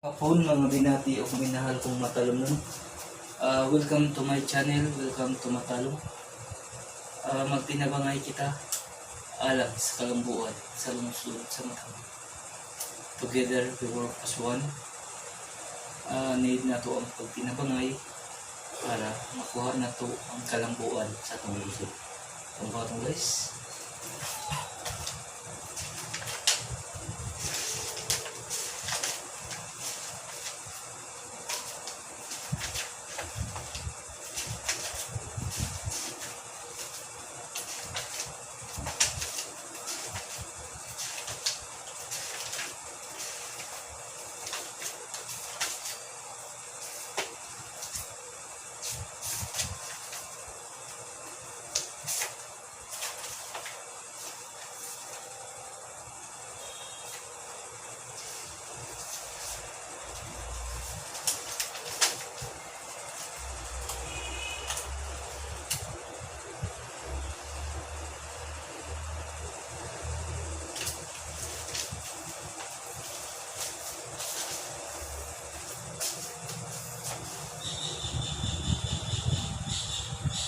Hapon, mga binati o minahal kong matalomnon. Welcome to my channel, welcome to Matalom. Magtinabangay kita alang sa kalambuan sa lungsod sa Matalom. Together we work as one. Need nato ang pagtinabangay para makuha nato ang kalambuan sa atong lungsod. Tungka guys.